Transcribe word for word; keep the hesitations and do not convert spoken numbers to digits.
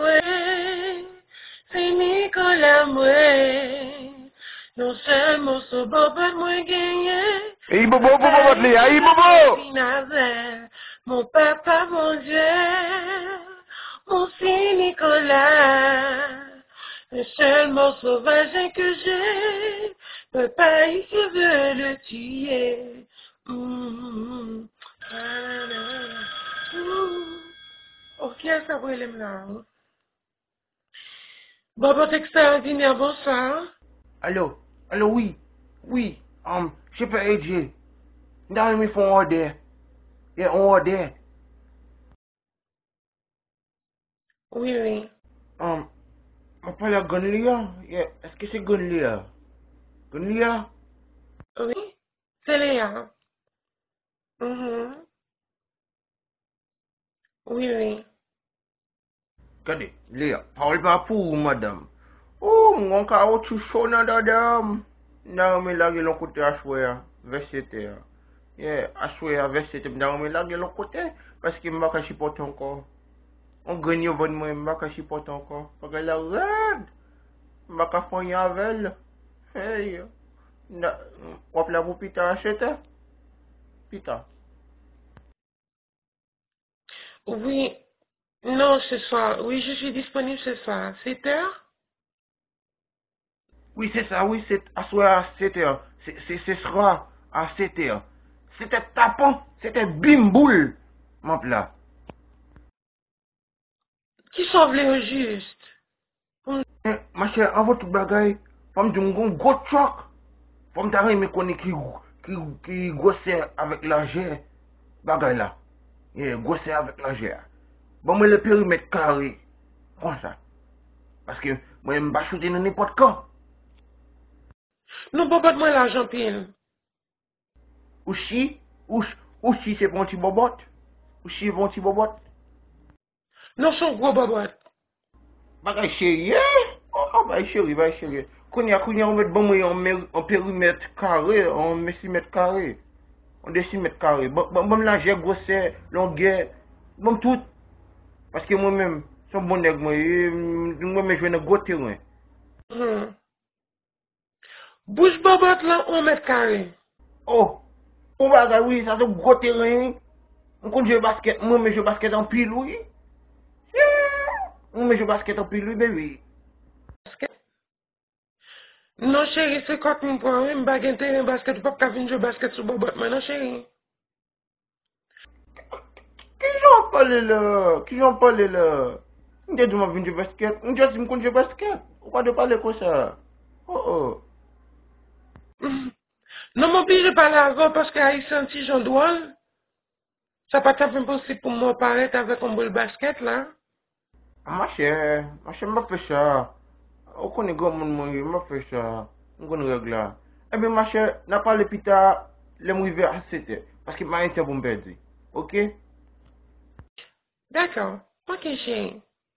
Mwen, se Nikola mwen. Yon sèl moso bòbòt mwen genyen. Ey, bobo, bobo, bòbòt li a, ey, bobo! Vin avè l, mon papa Bondye, mon si Nikola. Le seul morceau vagin que j'ai, papa ici veut le tuer. Mm. Ah, non. Ouh. Ok, sa voye lem la. Bòbòt Extraordinaire, bonsoir. Alo, alo, wi, wi, um, Chefè A J, m ta renmen fè yon òdè, yeah, yon òdè. Wi, wi. Um, m ap pale ak grann li a, yeah, èske se grann li a? Grann li a? Wi, se li a. Mhm. Wi, wi. Gade, Lea, pawòl pa pou ou, madanm. Ou, m gon kawotchou cho nan dada m. M ta renmen lage l yon kote aswè a, vè sèt è a. Yeah, aswè a, vè sèt è, m ta renmen lage l yon kote, paske m pa ka sipòte ankò. On grenn yo vann mwen, m pa ka sipòte ankò. Bagay la rèd. M pa ka fè anyen avè l. Hey, w ap la pou pita a sèt è? Pita. Oui. Non, ce soir. Oui, je suis disponible ce soir. Sept heures? Wi, se sa, wi, se aswè a sèt è. Se, se, se swa a sèt è. Sèt è tapan, sèt è bim boul. M ap la. Kisa w vle ojis? Men, machè, anvan tout bagay, fò m di w m gon gwo tchòk. Fò m ta renmen konnen ki, ki, ki gwosè avèk lajè bagay la. Yeah, gwosè avèk lajè a. Ban mwen le perimèt kare. Konsa. Paske mwen, m pa choute nan nenpòt kan. Non, bòbòt mwen laj anpil. Ou si, ou, ou si se pa yon ti bòbòt? Ou si se pa yon ti bòbòt? Non, se yon gwo bòbòt. Bagay serye? Oh, oh, bagay serye, bagay serye. Kounye a, kounye a, ou mèt ban mwen yon, mè- yon perimèt kare, yon desimèt kare. Yon desimèt kare. Ban, ban, ban m lajè, gwosè, longè, ban m tout. Paske mwen menm, se yon bon nèg mwen ye, m, m renmen jwe nan gwo teren. Hmm. Bouch bòbòt lan, yon mèt kare. Oh, yon bagay wi, sa se gwo teren wi. M konn jwe baskèt, m renmen jwe baskèt anpil wi. Yeah. M renmen jwe baskèt anpil wi, baby. Baskèt? Non, cheri, se kòk m pran wi, m pa gen teren baskèt, ou p ap ka vin jwe baskèt sou bòbòt mwen non, cheri. Kijan w ap pale la? Kijan w ap pale la? M te di w m ap vin jwe baskèt. M te di w m konn jwe baskèt. Ou pa dwe pale konsa. Oh, oh. Non, m oblije pale avè w paske Ayisyen ti jan dwòl. Sa pa t ap enposib pou mwen parèt avèk yon boul baskèt la. Machè, machè, m p ap fè sa. Ou konnen granmoun mwen ye, m p ap fè sa. M konn règ la. Ebyen, machè, n a pale pita, lè m rive a sèt è. Paske m pa gen tan pou m pèdi. Oke? Dakò. Oke, cheri.